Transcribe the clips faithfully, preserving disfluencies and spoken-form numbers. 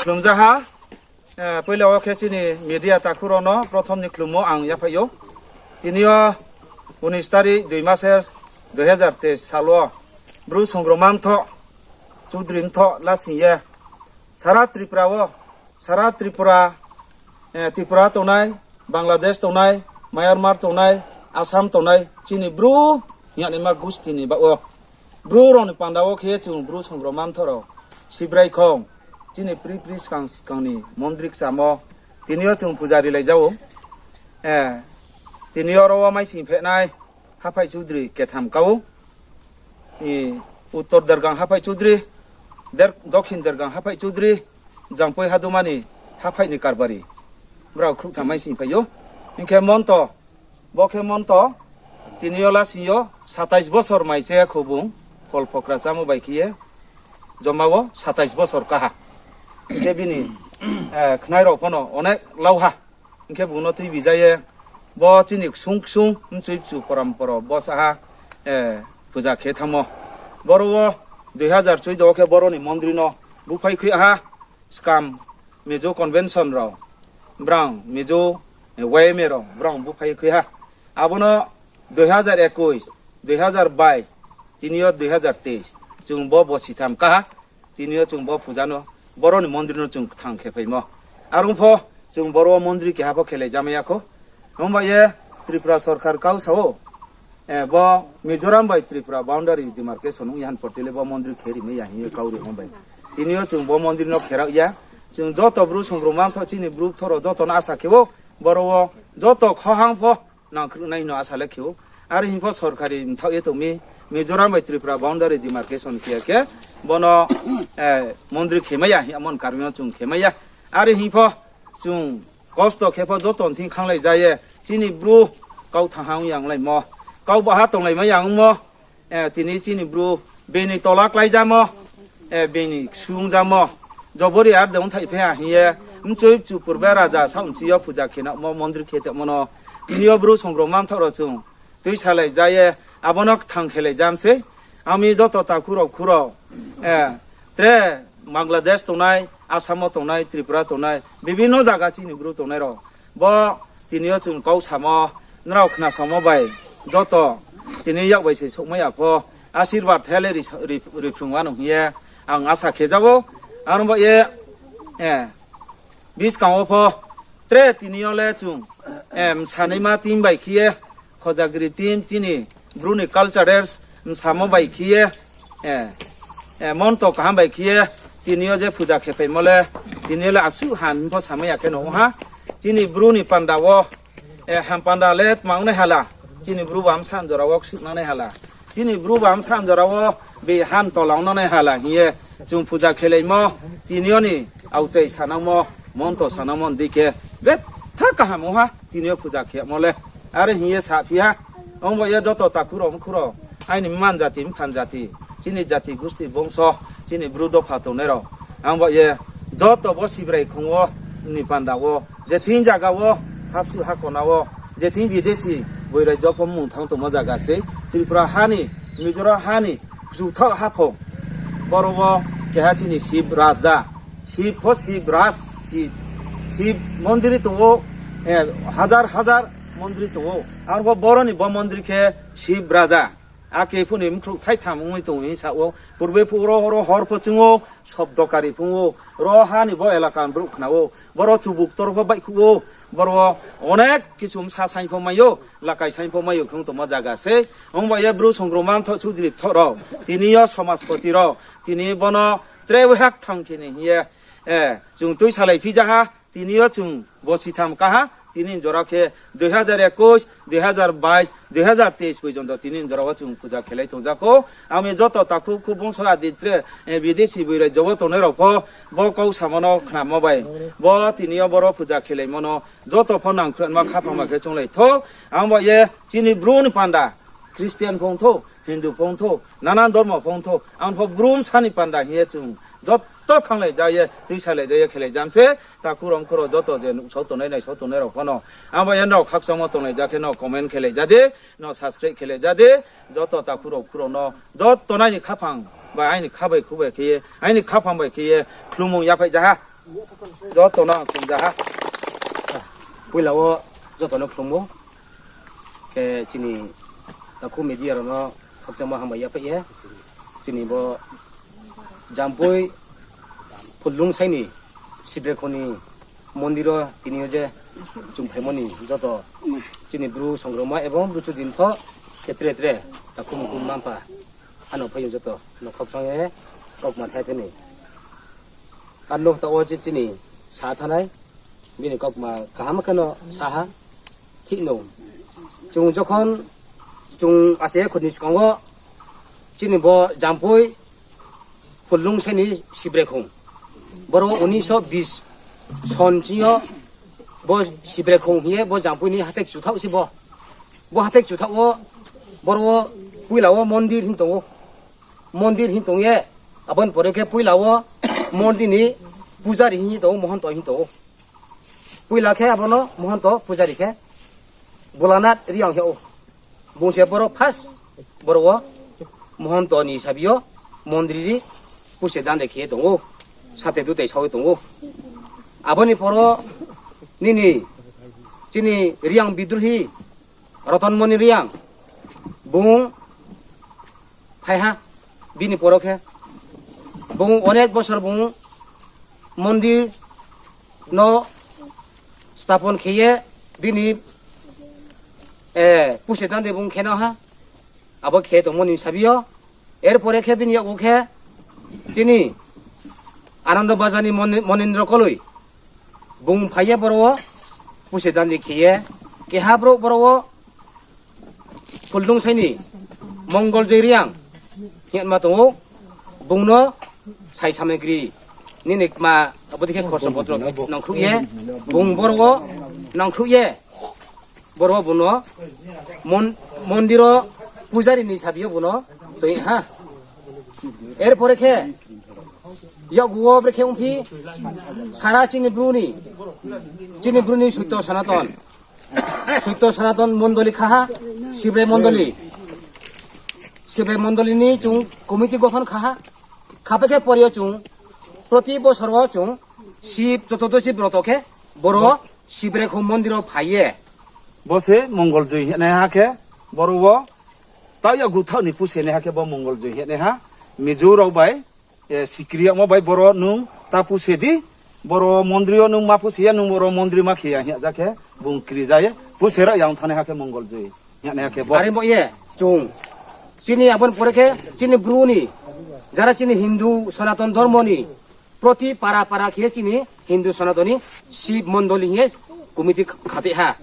Khlumjaha, poila wo khe chini media takhu rao no prothom ni khlummo ang yaphai ou. Tini yo unis tarik dui maser dui hazar teis sal wo Bru Songrongma Mthoh, Chudri Mthoh lasing ye sara Tripura wo, sara Tripura, Tripura tongnai, Bangladesh tongnai, Myanmar tongnai, Assam tongnai, chini Bru hing yagnaima gusti ni baoh wo, Bru rao ni panda wo khe chung Bru Songrongma Mthoh rao, Sibrai khong, chini pri pri skang skang ni mondri kchamo, tini yo chung puja rilai ja ou. Tini yo aro wo maising phehnai, haphai chudri ketham ka ou. Uttor Dergang haphai chudri, Dokhin Dergang haphai chudri, Jampui Haduma ni haphai ni karbari. Brao khrouhtham maising phai ou. Hing khe monto, bo khe monto, tini yo lasing yo satais bosor mai che kho bung, phol phokra chámo bai khe ye, joma wo satais bosor kaha. Hing khe bini khnai rao pho no onek lau ha. Hing khe bung no tuibi ja ye, bo chini ksung ksung mchoi bchu poramporo bo saha puja khe thanngmo. Boro wo dui hazar choudo wo khe boro ni mondri no buphai khui ha, skam Mizo convention rao, brang Mizo Y M A rao brang buphai khui ha. Abo no dui hazar ekush, dui hazar bais, tini yo dui hazar teis, chung bo bosi tham kaha, tini yo chung bo puja no, boro ni mondri no chung kthang khe phaimo. Are ong pho, chung boro wo mondri keha pho khelai jamai ya kho. Himba ye Tripura sorkar kau sa ou, bo Mizoram bai Tripura boundary demarcation ong ya hing porti le bo mondri khe rimai ya hing ye kau ri himba ye. Tini yo chung bo mondri no kherao ya. Chung joto Bru Songrongma Mthoh chini Bru Mthoh rao joto no asa khe ou, boro wo joto khohang pho nangkhruh nai no asa le khe ou. Are hing pho sorkari mthaoh ye tong mi, Mizoram bai Tripura boundary demarcation khe ya khe, bo no mondri khemai ya hing amo ni karmi no chung khemai ya. Are hing pho chung kosto khe pho joto ni thing khanglai ja ye, chini Bru kau thanng ha ong ya onglaimo, kau baha tonglaimai ya ongmo, tini chini Bru bini tola kláijamo, bini ksung jamo, jobori ar de ongthaih phe ha hing ye, mchoi bchu purbe raja saoh nchi yo puja khe namo mondri khe tongmo no, tini yo Bru Songrongma Mthoh rao chung tuisalai ja ye, abo no kthang khelai jam sei. Ami joto takhu rao khu rao, tre Bangladesh tongnai, Assam wo tongnai, Tripura tongnai, bibhinno zaga chini Bru tongnai rao, bo tini yo chung kau samo, nrao khna samo bai, joto tini yak bai se souhmai ya pho, asirbad the le ri, ri, riphrung wanou hing ye ang asa khe ja ou. Aro ba ye, buskang wo pho tre tini yo le chung msanaima team bai khe ye, Khojagiri team, chini Bru ni culturals msamo bai khe ye, monto kaham bai khe ye, tini yo je puja khe phaimo le, tini yo le asuh ham pho samai ya khe no ong ha. Chini Bru ni panda wo, ham panda le tma ong nai hala, chini Bru ba bsa jora wo ksuh nang nai hala. Chini Bru ba bsa jora wo biham tola ong nang nai hala hing ye, chung puja khelaimo, tini yo ni aokchai sanangmo, monto sanangmo ni dei khe, betha kaham ong ha, tini yo puja khemo le. Are hing ye saphi ha, ong ba ye joto takhu rao mkhu rao, aini mman jati, mphan jati, chini jati gusti bongso, chini Bru dopha tongnai rao, ang ba ye joto bo Sibrai khong wo ni panda wo, je thing zaga wo, hapsuh hakona wo, je thing bidesi, boirai jopho mmung thanng tongmo zaga sei, Tripura ha ni, Mizoram ha ni, kchuthaoh haphung, boro wo keha chini Sib Raja, Sib pho Sib Raj, Sib, Sib mondri tong ou, hazar hazar mondri tong ou. Ang bo boro ni bo mondri khe Sib Raja. Ake phuh ni mkhrouh thaitham ongwi tong hing sa ou. Purbe phuh ro, ro hor pho chung ou, sobdo kari phung ou. Ro ha ni bo elaka ni brouh khna ou. Boro chubuk tor pho baihkhouh ou. Boro onek kisu bsa saing pho mai ou, lakai saing pho mai ou, khe ong tongmo zaga sei. Ong ba ye Bru Songrongma Mthoh Chudri Mthoh rao, tini yo somaspoti rao, tini bono tre waiha kthang khe ni hing ye, chung tuisalai phi ja ha. Tini yo chung bo sitham kaha, tini jora khe dui hazar ekush, dui hazar bais, dui hazar teis porjonto tini jora wo chung puja khelai tong ja kho. Ami joto takhu khu bongso adi tre, bidesi boirai jobo tongnai rao pho, bo kau samo no khnamo bai, bo tini yo boro puja khelaimo no joto pho nangkhruhma khaphang ba khe chunglai thou. Ang ba ye chini Bru ni panda, Christian phung thou, Hindu phung thou, nanan dormo phung thou, ang pho Bru bsa ni panda hing ye chung joto khanglai ja ye, tuisalai ja ye, khelai jam se, takhu rao mkhu rao joto je nuhsao tongnai, naisao tongnai rao pho no. Ang ba ye nrao khakchangmo tonglai ja khe no comment khelai ja di, no subscribe khelai ja di, joto takhu rao khu rao no, joto no aini khaphang bai, aini kha bai khu bai khe ye, aini khaphang bai khe ye, khlumung yaphai ja ha. Joto no khumjaha. Poila wo joto no khlumo. Khe chini takhu media rao no khakchangmo hambai yaphaih ye. Chini bo Jampui Phuldungsai ni Sibrekhong ni mondir wo tini yo je chung phaimo ni joto chini Bru songrongma ebong Bru chudintho khe tre tre takhu mukhu mma mpha ano phai yo joto no khakchang ye kaukma thai thai ni. Ar no taoh wo je chini sa thanai, bini kaukma kaham khe no sa ha, thik no. Chung jokhon, chung achai ye khut ni skang wo, chini bo Jampui Phuldungsai ni Sibrekhong. Boro unisho bis son ching yo bo Sibrekhong hing ye bo Jampui ni hathek chuthaoh se bo. Bo hathek chuthaoh wo, boro wo poila wo mondir hing tong ou. Mondir hing tong ye, abo ni pore khe poila wo mondir ni pujari hing tong ou, mohonto hing tong ou. Poila khe abo no mohonto pujari khe Bholanath Reang hing ou. Bung se boro first, boro wo mohonto ni hisabi yo mondir ri puse dande khe ye tong ou, sate dutai sao ye tong ou. Abo ni poro nini chini Reang bidrohi Rotonmoni Reang, bung phai ha, bini poro khe. Bung onek bosor bung mondir no stapon khe ye bini, eh, puse dande bung khe no ha. Abo khe tongmo ni hisabi yo. Er pore khe bini yakgu khe chini Anando Bazar ni Moni-, Monindro Koloi. Bung phai ye boro wo puse dandi khe ye. Keha brouh boro wo Phuldungsai ni Mongol Joi Reang hingma tong ou. Bung no sai samagri nini kma abo dei khe khorso potro nangkhruh ye. Bung boro wo nangkhruh ye. Boro wo bung no mon-, mondir wo pujari ni hisabi yo bung no toi ha. Er pore khe yakgu wo brekhe ongphi sara chini Bru ni, chini Bru ni Soito Sanaton. Soito Sanaton Mondoli kha ha, Sibrai Mondoli. Sibrai Mondoli ni chung committee gothon kha ha. Khapai khe pore yo chung proti bosor wo chung Sib Chotudosi broto khe boro Sibrekhong mondir wo phai ye. Bo se Mongol Joi hingnaiha khe boro wo taoh yakgu thaoh ni puse naiha khe bo Mongol Joi hingnaiha. Mizo rao bai, eh, sikri yagmo bai boro nung ta puse di, boro mondri yo nung ma puse ya, nung boro mondri ma khe ya hing ya ja khe bung kri ja ye, puse rao yang thanngnaiha khe Mongol Joi hingnaiha khe bo. Are bo ye chung. Chini abo ni pore khe chini Bru ni, jara chini Hindu Sanatan Dhormo ni, proti para para khe chini Hindu Sanatoni Sib Mondoli hing ye committee khathih ha.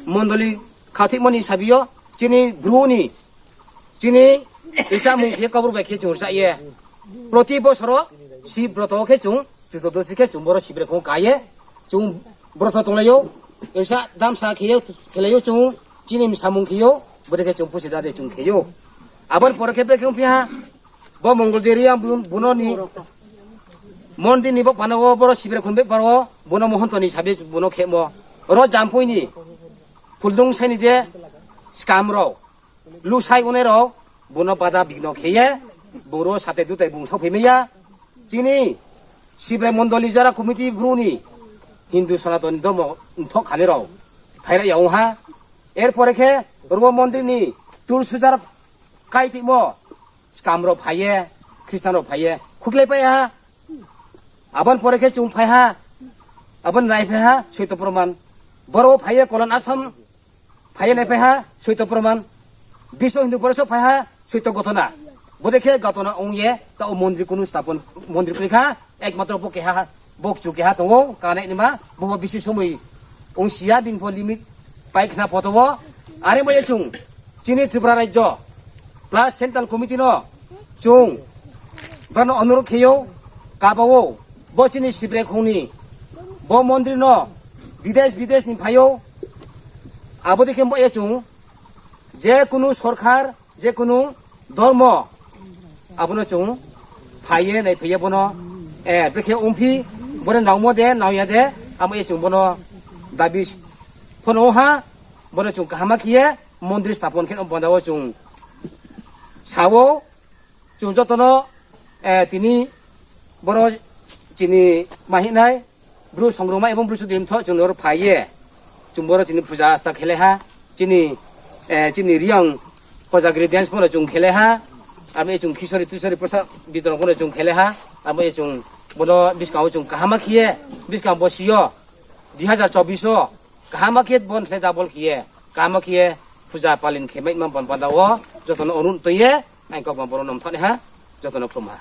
Mondoli khathihmo ni hisabi yo chini Bru ni, chini ríchamung khe kaubru bai khe chung rchah ye. Proti bosor wo Sib broto khe chung, Chotudosi khe chung boro Sibrekhong ka ye, chung broto tonglai ou, rchah damsa khe ye, khelai ou chung, chini msamung khe ou, bodei khe chung puse dade chung khe ou. Abo ni pore khe brekhe ongphi ha, bo Mongol Joi Reang bung, bung no ni mondir ni bo pana wo boro Sibrekhong bepar wo bung no mohonto ni hisabi bung no khemo. Ro Jampui ni, Phuldungsai ni je skam rao, lusai ongnai rao, bung no bada bigno khe ye, bung ro sate dutai bung saophai mai ya. Chini Sibrai Mondoli jara committee Bru ni Hindu Sanatoni Dhormo mthoh khanai rao phailai ya ong ha. Er pore khe ro mondri ni tulsujar kaitimo skam rao phai ye, Khristan rao phai ye khuklai pai ha. Abo ni pore khe chung phai ha, abo ni naiphai ha Soito Proman. Boro phai ye Kolan Asam phai ye naiphai ha Soito Proman. Biswa Hindu Porisod phai ha Soito Ghotona. Bodei khe Ghotona ong ye taoh mondri kunu stapon, mondri kroi kha, ekmatro bo keha, bo kchu keha tong ou, kanai nima, bo bo bisi somoi ong si ya, bini pho limit pai khna poto wo. Are bo ye chung, chini Tripura Rajyo, plus Central Committee no, chung, brao no onurodh khe ou, kaba ou, bo chini Sibrekhong ni, bo mondri no, bidesh bidesh ni phai ou, abo dei khe bo ye chung, je kunu sorkar, je kunu dhormo, abo no chung phai ye, naiphai ye bo no, eh, brekhe ongphi, bo no nangmo de, nang ya de, amo ye chung bo no dabi phono ha, bo no chung kaham khe ye, mondri stapon khe no banda wo chung sa ou, chung joto no, eh, tini boro Chini ma hing nai, Bru songrongma ebong Bru chudri mthoh chung noro phai ye, chung boro chini puja asta khelai ha, chini, eh, chini Reang Kojagiri dance phono chung khelai ha, abo ye chung Khisori Tuisori Prosad Bitoron phono chung khelai ha, abo ye chung bono buskang wo chung kaham khe ye, buskang bosi yo, dui hazar chobbish wo, kaham khe bon khe double khe ye, kaham khe ye puja palin khe maima bon panda wo, joto no onurudh tui ye, ang kok ma boro no mthoh nai ha, joto no khlum ha.